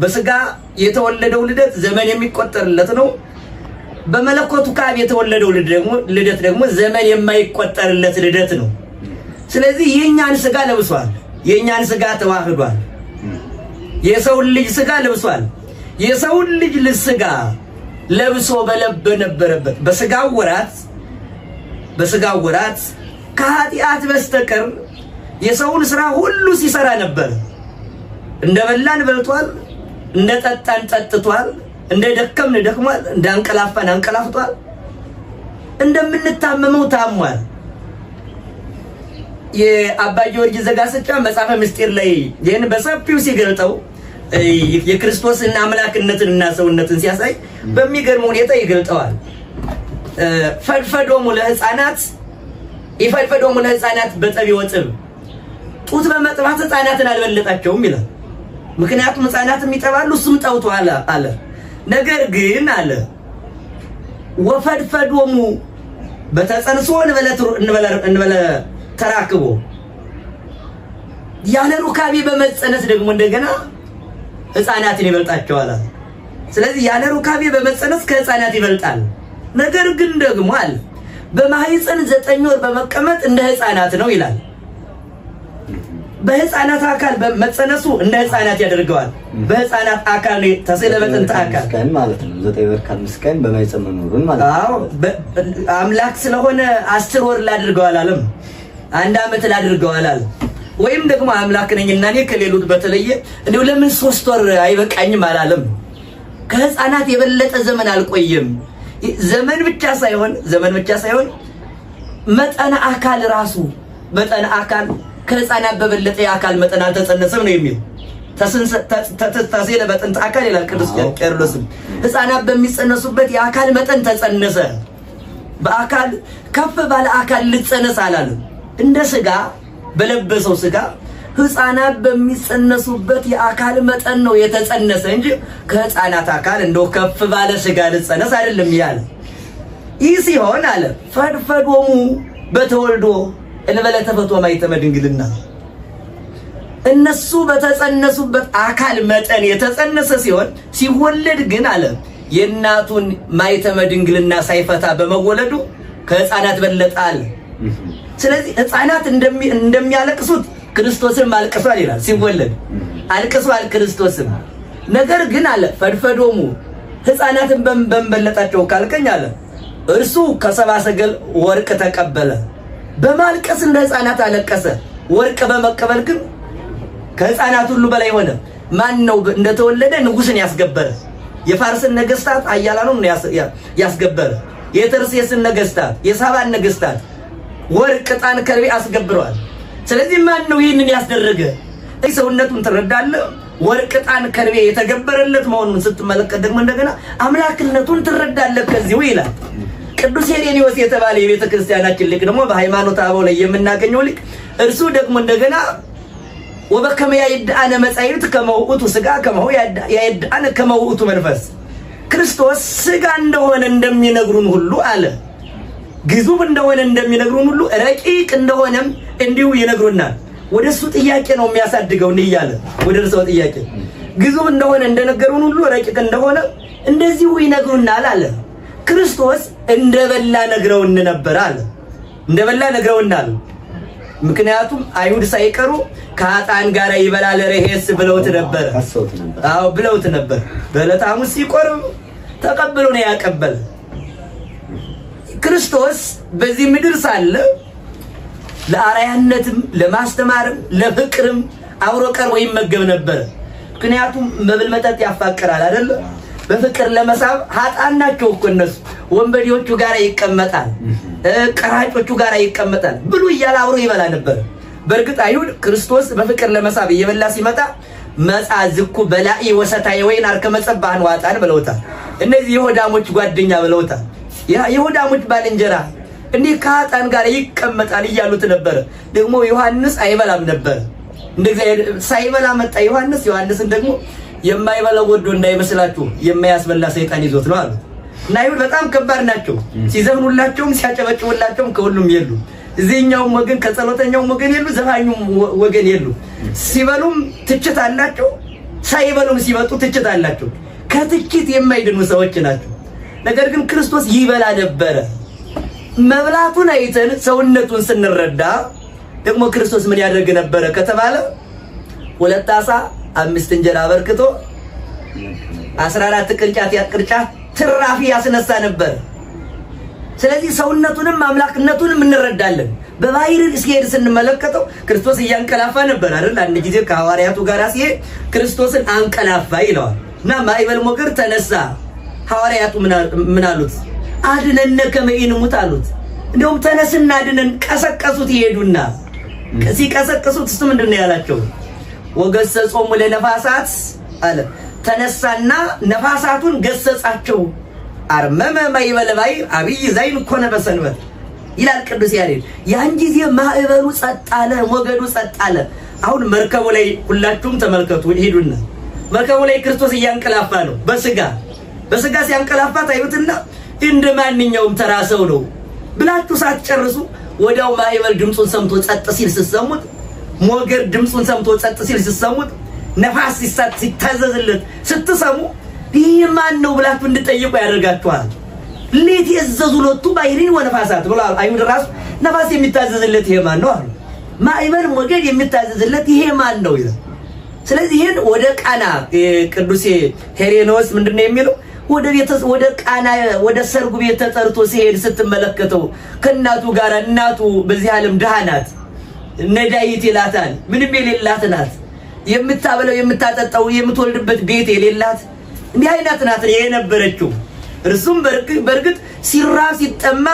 በሥጋ የተወለደው ልደት ዘመን የሚቆጠርለት ነው። በመለኮቱ ከአብ የተወለደው ልደት ደግሞ ዘመን የማይቆጠርለት ልደት ነው። ስለዚህ የኛን ሥጋ ለብሷል። የኛን ሥጋ ተዋህዷል። የሰውን ልጅ ሥጋ ለብሷል። የሰውን ልጅ ሥጋ ለብሶ በነበረበት በሥጋው ወራት ከኃጢአት በስተቀር የሰውን ስራ ሁሉ ሲሰራ ነበር። እንደበላን በልቷል፣ እንደጠጣን ጠጥቷል፣ እንደደከምን ደክሟል፣ እንዳንቀላፋን አንቀላፍቷል፣ እንደምንታመመው ታሟል። የአባ ጊዮርጊስ ዘጋስጫ መጽሐፈ ምስጢር ላይ ይህን በሰፊው ሲገልጠው የክርስቶስን አምላክነትን እና ሰውነትን ሲያሳይ በሚገርም ሁኔታ ይገልጠዋል። ፈድፈዶሙ ለሕፃናት ይፈድፈዶሙ ለሕፃናት በጠቢ ወጥብ፣ ጡት በመጥባት ሕፃናትን አልበለጣቸውም ይላል። ምክንያቱም ሕፃናትም ይጠባሉ እሱም ጠብቷል አለ። ነገር ግን አለ ወፈድፈዶሙ በተጸንሶ እንበለ ተራክቦ፣ ያለ ሩካቤ በመጸነስ ደግሞ እንደገና ሕፃናትን ይበልጣቸዋል። ስለዚህ ያለ ሩካቤ በመጸነስ ከሕፃናት ይበልጣል። ነገር ግን ደግሞ አለ በማህፀን 9 ወር በመቀመጥ እንደ ሕፃናት ነው ይላል። በሕፃናት አካል መጸነሱ እንደ ሕፃናት ያደርገዋል። በሕፃናት አካል ነው ተስዕለ በጥንተ አካል ቀን ማለት ነው። 9 ወር ከ5 ቀን በማህፀን መኖሩን ማለት ነው። አዎ አምላክ ስለሆነ 10 ወር ላድርገው አላለም። 1 ዓመት ላድርገው አላለም። ወይም ደግሞ አምላክ ነኝና እኔ ከሌሉት በተለየ እንደው ለምን 3 ወር አይበቃኝም አላለም። ከህፃናት የበለጠ ዘመን አልቆየም። ዘመን ብቻ ሳይሆን ዘመን ብቻ ሳይሆን መጠነ አካል ራሱ መጠነ አካል ከህፃናት በበለጠ የአካል መጠን አልተጸነሰም ነው የሚል። ተሴለ በጥንት አካል ይላል ቅዱስ ቄርሎስም። ህፃናት በሚጸነሱበት የአካል መጠን ተጸነሰ። በአካል ከፍ ባለ አካል ልጸነስ አላለም። እንደ ስጋ በለበሰው ስጋ ህፃናት በሚጸነሱበት የአካል መጠን ነው የተጸነሰ እንጂ ከህፃናት አካል እንደው ከፍ ባለ ስጋ ልጸነስ አይደለም ያለ። ይህ ሲሆን አለ ፈድፈዶሙ በተወልዶ እንበለ ተፈትሖ ማኅተመ ድንግልና፣ እነሱ በተጸነሱበት አካል መጠን የተጸነሰ ሲሆን ሲወለድ ግን አለ የእናቱን ማኅተመ ድንግልና ሳይፈታ በመወለዱ ከህፃናት በለጠ አለ። ስለዚህ ህፃናት እንደሚያለቅሱት ክርስቶስም አልቅሷል ይላል። ሲወለድ አልቅሷል ክርስቶስም። ነገር ግን አለ ፈድፈዶሙ ህፃናትን በምን በለጣቸው ካልከኝ አለ እርሱ ከሰብአ ሰገል ወርቅ ተቀበለ። በማልቀስ እንደ ህፃናት አለቀሰ። ወርቅ በመቀበል ግን ከህፃናት ሁሉ በላይ ሆነ። ማን ነው እንደተወለደ ንጉስን ያስገበረ? የፋርስን ነገስታት አያላኑን ያስገበረ። የተርሴስን ነገስታት፣ የሳባን ነገስታት ወርቅ፣ ዕጣን፣ ከርቤ አስገብረዋል። ስለዚህ ማን ነው ይህንን ያስደረገ? ሰውነቱን ትረዳለህ። ወርቅ፣ ዕጣን፣ ከርቤ የተገበረለት መሆኑን ስትመለከት ደግሞ እንደገና አምላክነቱን ትረዳለህ ከዚሁ ይላል። ቅዱስ ሄሬኔዎስ የተባለ የቤተ ክርስቲያናችን ሊቅ ደግሞ በሃይማኖተ አበው ላይ የምናገኘው ሊቅ እርሱ ደግሞ እንደገና ወበከመ ያየድአነ መጻሕፍት ከመ ውእቱ ሥጋ ከመ ያየድአነ ከመ ውእቱ መንፈስ፣ ክርስቶስ ሥጋ እንደሆነ እንደሚነግሩን ሁሉ አለ ግዙፍ እንደሆነ እንደሚነግሩን ሁሉ ረቂቅ እንደሆነም እንዲሁ ይነግሩናል። ወደ እሱ ጥያቄ ነው የሚያሳድገው እንዲህ እያለ ወደ እርሰው ጥያቄ ግዙፍ እንደሆነ እንደነገሩን ሁሉ ረቂቅ እንደሆነ እንደዚሁ ይነግሩናል አለ። ክርስቶስ እንደበላ ነግረውን ነበር አለ። እንደበላ ነግረውናል። ምክንያቱም አይሁድ ሳይቀሩ ከኃጥአን ጋር ይበላል ርሄስ ብለውት ነበር። አዎ ብለውት ነበር። በዕለተ ሐሙስ ሲቆርብ ተቀብሎ ነው ያቀበለ። ክርስቶስ በዚህ ምድር ሳለ ለአርአያነትም ለማስተማርም ለፍቅርም አብሮ ቀርቦ ይመገብ ነበር። ምክንያቱም መብል መጠጥ ያፋቅራል አይደለ? በፍቅር ለመሳብ ኃጥአን ናቸው እኮ እነሱ። ወንበዴዎቹ ጋር ይቀመጣል፣ ቀራጮቹ ጋር ይቀመጣል። ብሉ እያለ አብሮ ይበላ ነበር። በእርግጥ አይሁድ ክርስቶስ በፍቅር ለመሳብ እየበላ ሲመጣ መጻ ዝኩ በላኢ ወሰታይ ወይን አርከ መጸባህን ዋጣን ብለውታል። እነዚህ የሆዳሞች ጓደኛ ብለውታል። የሆዳሞች ባልንጀራ እንዲህ ከኃጥአን ጋር ይቀመጣል እያሉት ነበር። ደግሞ ዮሐንስ አይበላም ነበር። እንደ እግዚአብሔር ሳይበላ መጣ ዮሐንስ። ዮሐንስን ደግሞ የማይበላው ወዶ እንዳይመስላችሁ የማያስበላ ሰይጣን ይዞት ነው አሉት። እና አይሁድ በጣም ከባድ ናቸው። ሲዘፍኑላቸውም ሲያጨበጭቡላቸውም ከሁሉም የሉ። እዚህኛውም ወገን ከጸሎተኛውም ወገን የሉ፣ ዘፋኙም ወገን የሉ። ሲበሉም ትችት አላቸው፣ ሳይበሉም ሲመጡ ትችት አላቸው። ከትችት የማይድኑ ሰዎች ናቸው። ነገር ግን ክርስቶስ ይበላ ነበረ። መብላቱን አይተን ሰውነቱን ስንረዳ ደግሞ ክርስቶስ ምን ያደርግ ነበረ ከተባለ 2 ዓሣ 5 እንጀራ አበርክቶ 14 ቅርጫት ቅርጫት ትራፊ ያስነሳ ነበር። ስለዚህ ሰውነቱንም አምላክነቱንም እንረዳለን። በባህር ሲሄድ ስንመለከተው ክርስቶስ እያንቀላፋ ነበር አይደል? አንድ ጊዜ ከሐዋርያቱ ጋር ሲሄድ ክርስቶስን አንቀላፋ ይለዋል እና ማዕበል ሞገድ ተነሳ። ሐዋርያቱ ምን አሉት? አድነነ ከመ ኢንሙት አሉት። እንደውም ተነስና አድነን ቀሰቀሱት። ይሄዱና ሲቀሰቅሱት እሱ ምንድን ነው ያላቸው? ወገሰጾሙ ለነፋሳት አለ። ተነሳና ነፋሳቱን ገሰጻቸው። አርመመ ማዕበለ ባሕር አብይ ዘይን ኮነ በሰንበት ይላል ቅዱስ ያሬድ። ያን ጊዜ ማዕበሉ ጸጥ አለ፣ ሞገዱ ጸጥ አለ። አሁን መርከቡ ላይ ሁላችሁም ተመልከቱ፣ ሂዱና መርከቡ ላይ ክርስቶስ እያንቀላፋ ነው። በስጋ በስጋ ሲያንቀላፋ ታዩትና እንደ ማንኛውም ተራ ሰው ነው ብላችሁ ሳትጨርሱ ወዲያው ማዕበል ድምፁን ሰምቶ ጸጥ ሲል ስትሰሙት፣ ሞገድ ድምፁን ሰምቶ ጸጥ ሲል ስትሰሙት፣ ነፋስ ሲታዘዝለት ስትሰሙ ይህ ማን ነው ብላችሁ እንድጠይቁ ያደርጋችኋል። ሌት የዘዙ ሎቱ ባሕርን ወነፋሳት ብለዋል አይሁድ ራሱ ነፋስ የሚታዘዝለት ይሄ ማን ነው አሉ። ማዕበል ሞገድ የሚታዘዝለት ይሄ ማን ነው ይላል። ስለዚህ ይህን ወደ ቃና ቅዱስ ሄሬኖስ ምንድን ነው የሚለው? ወደ ቤተ ወደ ቃና ወደ ሰርጉ ቤት ተጠርቶ ሲሄድ ስትመለከተው ከእናቱ ጋር፣ እናቱ በዚህ ዓለም ድሃ ናት፣ ነዳይት ይላታል። ምንም የሌላት ናት። የምታበለው የምታጠጣው የምትወልድበት ቤት የሌላት እንዲህ አይነት ናት የነበረችው። እርሱም በእርግጥ ሲራብ ሲጠማ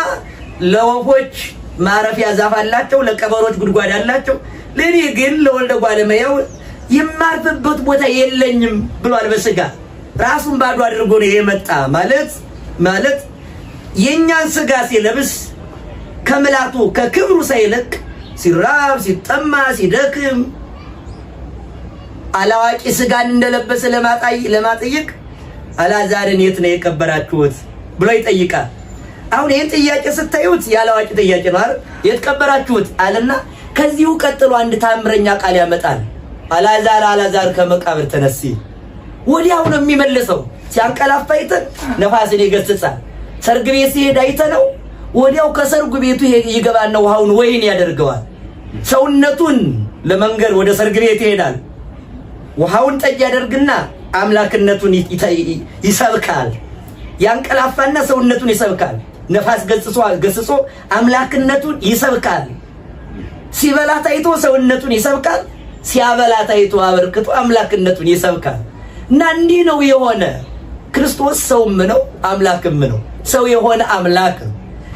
ለወፎች ማረፊያ ዛፍ አላቸው፣ ለቀበሮች ጉድጓድ አላቸው። ለእኔ ግን ለወልደ እጓለ እመሕያው የማርፍበት ቦታ የለኝም ብሏል። በስጋ ራሱን ባዶ አድርጎ ነው የመጣ ማለት ማለት የእኛን ስጋ ሲለብስ ከምላቱ ከክብሩ ሳይለቅ ሲራብ ሲጠማ ሲደክም አላዋቂ ስጋን እንደለበሰ ለማጠየቅ አልዓዛርን የት ነው የቀበራችሁት ብሎ ይጠይቃል። አሁን ይህን ጥያቄ ስታዩት ያላዋቂ ጥያቄ ነው አይደል? የት ቀበራችሁት አለና ከዚሁ ቀጥሎ አንድ ታምረኛ ቃል ያመጣል። አልዓዛር አልዓዛር ከመቃብር ተነሲ። ወዲያው ነው የሚመልሰው። ሲያንቀላፋ አይተን ነፋስን ይገስጻል። ሰርግ ቤት ሲሄድ አይተነው ወዲያው ከሰርጉ ቤቱ ይገባና ውሃውን ወይን ያደርገዋል። ሰውነቱን ለመንገር ወደ ሰርግ ቤት ይሄዳል። ውሃውን ጠጅ ያደርግና አምላክነቱን ይሰብካል። ያንቀላፋና ሰውነቱን ይሰብካል። ነፋስ ገስጾ አምላክነቱን ይሰብካል። ሲበላ ታይቶ ሰውነቱን ይሰብካል። ሲያበላ ታይቶ አበርክቶ አምላክነቱን ይሰብካል። እና እንዲህ ነው የሆነ ክርስቶስ ሰውም ነው አምላክም ነው። ሰው የሆነ አምላክ ነው።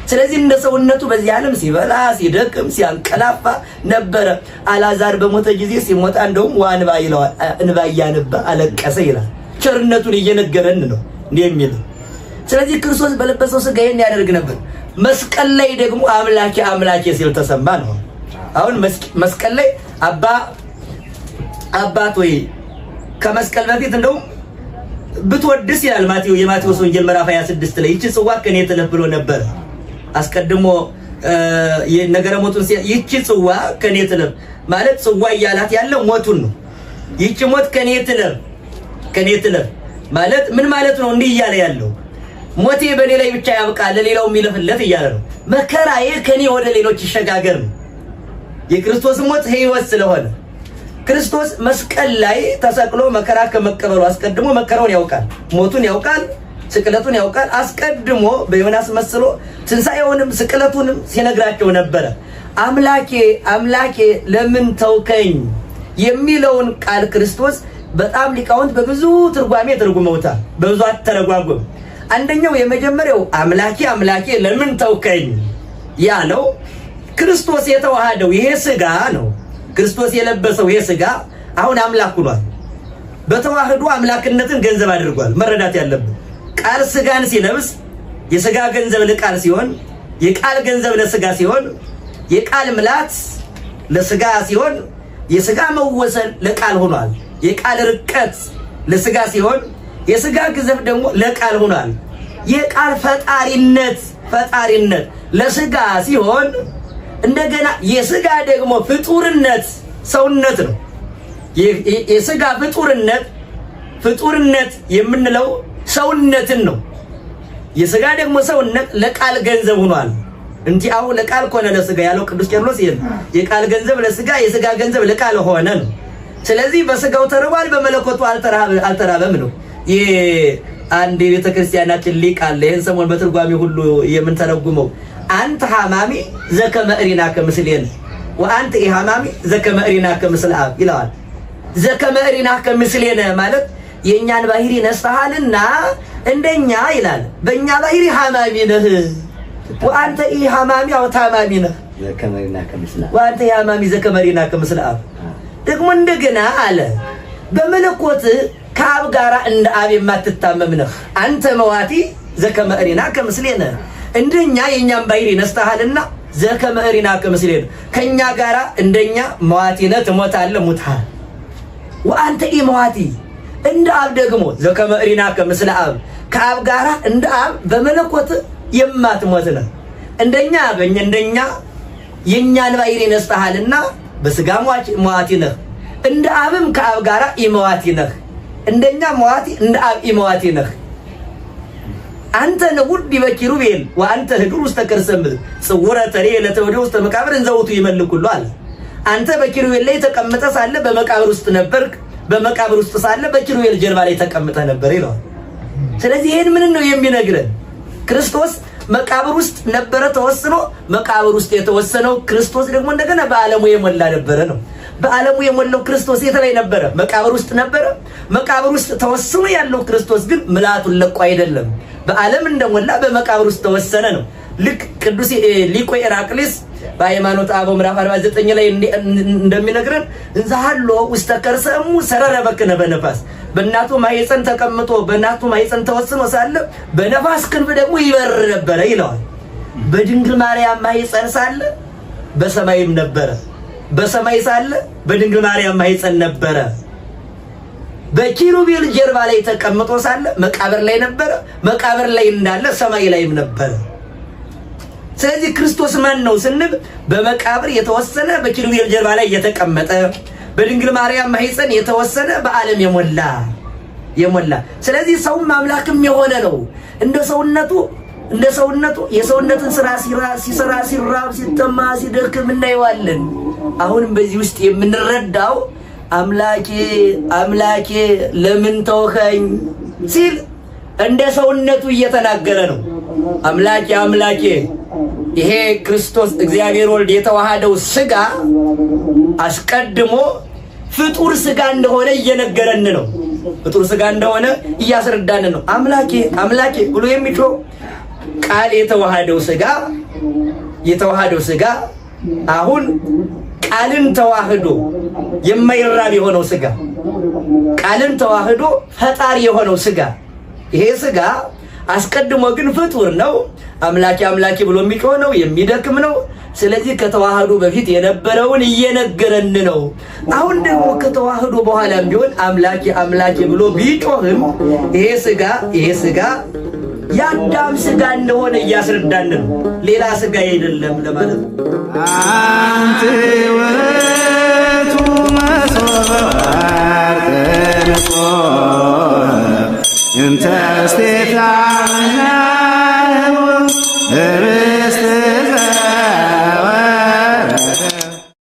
ስለዚህ እንደ ሰውነቱ በዚህ ዓለም ሲበላ ሲደክም ሲያንቀላፋ ነበረ። አልዓዛር በሞተ ጊዜ ሲሞታ እንደውም ዋንባ ይለዋል፣ እንባ እያነባ አለቀሰ ይላል። ቸርነቱን እየነገረን ነው እንዲህ የሚል። ስለዚህ ክርስቶስ በለበሰው ስጋ ይሄን ያደርግ ነበር። መስቀል ላይ ደግሞ አምላኬ አምላኬ ሲል ተሰማ ነው። አሁን መስቀል ላይ አባ አባት ወይ ከመስቀል በፊት እንደውም ብትወድስ ይላል የማቴዎስ ወንጌል ምዕራፍ 26 ላይ ይቺ ጽዋ ከኔ ትለፍ ብሎ ነበር። አስቀድሞ ነገረ ሞቱን ይቺ ጽዋ ከኔ ትለፍ ማለት ጽዋ እያላት ያለው ሞቱን ነው። ይቺ ሞት ከኔ ትለፍ ከኔ ትለፍ ማለት ምን ማለት ነው? እንዲህ እያለ ያለው ሞቴ በኔ ላይ ብቻ ያብቃ ለሌላው የሚለፍለት እያለ ነው። መከራዬ ከኔ ወደ ሌሎች ይሸጋገር ነው። የክርስቶስ ሞት ሕይወት ስለሆነ ክርስቶስ መስቀል ላይ ተሰቅሎ መከራ ከመቀበሉ አስቀድሞ መከራውን ያውቃል፣ ሞቱን ያውቃል፣ ስቅለቱን ያውቃል። አስቀድሞ በዮናስ መስሎ ትንሣኤውንም ስቅለቱንም ሲነግራቸው ነበረ። አምላኬ አምላኬ ለምን ተውከኝ የሚለውን ቃል ክርስቶስ በጣም ሊቃውንት በብዙ ትርጓሜ ተርጉመውታል፣ በብዙ አተረጓጎም። አንደኛው የመጀመሪያው አምላኬ አምላኬ ለምን ተውከኝ ያለው ክርስቶስ የተዋሃደው ይሄ ስጋ ነው። ክርስቶስ የለበሰው ይሄ ስጋ አሁን አምላክ ሆኗል። በተዋህዶ አምላክነትን ገንዘብ አድርጓል። መረዳት ያለብን ቃል ስጋን ሲለብስ የስጋ ገንዘብ ለቃል ሲሆን፣ የቃል ገንዘብ ለስጋ ሲሆን፣ የቃል ምላት ለስጋ ሲሆን፣ የስጋ መወሰን ለቃል ሆኗል። የቃል ርቀት ለስጋ ሲሆን፣ የስጋ ግዘፍ ደግሞ ለቃል ሆኗል። የቃል ፈጣሪነት ፈጣሪነት ለስጋ ሲሆን እንደገና የስጋ ደግሞ ፍጡርነት ሰውነት ነው። የስጋ ፍጡርነት ፍጡርነት የምንለው ሰውነትን ነው። የስጋ ደግሞ ሰውነት ለቃል ገንዘብ ሆኗል። እንቲአሁ ለቃል ኮነ ለስጋ ያለው ቅዱስ ቄርሎስ ይሄን የቃል ገንዘብ ለስጋ የስጋ ገንዘብ ለቃል ሆነ ነው። ስለዚህ በስጋው ተርቧል፣ በመለኮቱ አልተራበም ነው። ይሄ አንድ የቤተ ክርስቲያናችን ሊቅ አለ። ይሄን ሰሞን በትርጓሜ ሁሉ የምንተረጉመው አንተ ሐማሚ ዘከመ እሪናከ ምስሌነ ወአንተ ኢሐማሚ ዘከመ እሪናከ ምስለ አብ ይለዋል። ዘከመ እሪናከ ምስሌነ ማለት የእኛን ባህሪ ነስተሃልና እንደኛ ይላል። በእኛ ባህሪ ሐማሚ ነህ፣ ወአንተ ኢሐማሚ አው ታማሚ ነህ። ወአንተ ኢሐማሚ ዘከመ እሪናከ ምስለ አብ ደግሞ እንደገና አለ በመለኮት ከአብ ጋራ እንደ አብ የማትታመም ነህ። አንተ መዋቲ ዘከመ እሪናከ ምስሌነ እንደኛ የኛን ባህሪ ነስተሃልና ዘከመ እሪናከ ምስሌነ ከኛ ጋራ እንደኛ መዋቲ ነህ፣ ትሞታለህ፣ ሙትሃል። ወአንተ ኢመዋቲ እንደ አብ ደግሞ ዘከመ እሪናከ ምስለ አብ ከአብ ጋራ እንደ አብ በመለኮት የማትሞት ነህ። እንደኛ እንደኛ የኛን ባህሪ ነስተሃልና በስጋ መዋቲ ነህ። እንደ አብም ከአብ ጋራ ኢመዋቲ ነህ። እንደኛ መዋቲ እንደ አብ ኢመዋቲ ነህ። አንተ ንዑድ ዲበ ኪሩቤል ወአንተ ህዱር ውስተ ከርሰ ምድር ጽውረ ተሬ ለተወዲ ውስተ መቃብር እንዘውቱ ይመልኩሉ አለ። አንተ በኪሩቤል ላይ ተቀምጠ ሳለ በመቃብር ውስጥ ነበርክ፣ በመቃብር ውስጥ ሳለ በኪሩቤል ጀርባ ላይ ተቀምጠ ነበር ይለዋል። ስለዚህ ይሄን ምን ነው የሚነግረን? ክርስቶስ መቃብር ውስጥ ነበረ ተወስኖ፣ መቃብር ውስጥ የተወሰነው ክርስቶስ ደግሞ እንደገና በዓለሙ የሞላ ነበረ ነው። በዓለሙ የሞላው ክርስቶስ የት ላይ ነበረ? መቃብር ውስጥ ነበረ። መቃብር ውስጥ ተወስኖ ያለው ክርስቶስ ግን ምልአቱን ለቆ አይደለም። በዓለም እንደሞላ በመቃብር ውስጥ ተወሰነ ነው። ልክ ቅዱስ ሊቆ ኢራቅሊስ በሃይማኖት አበው ምዕራፍ 49 ላይ እንደሚነግረን እንዘ ሀሎ ውስተ ከርሰ እሙ ሰረረ በክነ በነፋስ፣ በእናቱ ማህፀን ተቀምጦ በእናቱ ማህፀን ተወስኖ ሳለ በነፋስ ክንፍ ደግሞ ይበር ነበረ ይለዋል። በድንግል ማርያም ማህፀን ሳለ በሰማይም ነበረ። በሰማይ ሳለ በድንግል ማርያም ማህፀን ነበረ። በኪሩቤል ጀርባ ላይ ተቀምጦ ሳለ መቃብር ላይ ነበረ። መቃብር ላይ እንዳለ ሰማይ ላይም ነበረ። ስለዚህ ክርስቶስ ማን ነው ስንል በመቃብር የተወሰነ፣ በኪሩቤል ጀርባ ላይ የተቀመጠ፣ በድንግል ማርያም ማህፀን የተወሰነ፣ በዓለም የሞላ፣ ስለዚህ ሰውም አምላክም የሆነ ነው። እንደ ሰውነቱ የሰውነትን ስራ ሲሰራ፣ ሲራብ፣ ሲጠማ፣ ሲደክም እናየዋለን። አሁንም በዚህ ውስጥ የምንረዳው አምላኬ አምላኬ ለምን ተውኸኝ ሲል እንደ ሰውነቱ እየተናገረ ነው። አምላኬ አምላኬ፣ ይሄ ክርስቶስ እግዚአብሔር ወልድ የተዋሃደው ስጋ አስቀድሞ ፍጡር ስጋ እንደሆነ እየነገረን ነው። ፍጡር ስጋ እንደሆነ እያስረዳን ነው። አምላኬ አምላኬ ብሎ የሚጮህ ቃል የተዋሃደው ስጋ፣ አሁን ቃልን ተዋህዶ የማይራብ የሆነው ስጋ፣ ቃልን ተዋህዶ ፈጣሪ የሆነው ስጋ፣ ይሄ ስጋ አስቀድሞ ግን ፍጡር ነው። አምላኬ አምላኬ ብሎ የሚጮህ ነው፣ የሚደክም ነው። ስለዚህ ከተዋህዶ በፊት የነበረውን እየነገረን ነው። አሁን ደግሞ ከተዋህዶ በኋላም ቢሆን አምላኬ አምላኬ ብሎ ቢጮህም ይሄ ስጋ የአዳም ስጋ እንደሆነ እያስረዳን ነው። ሌላ ስጋ አይደለም ለማለት ነው። አንቲ ውእቱ መሶበ ወርቅ ንጹሕ እንተ ውስቴታ።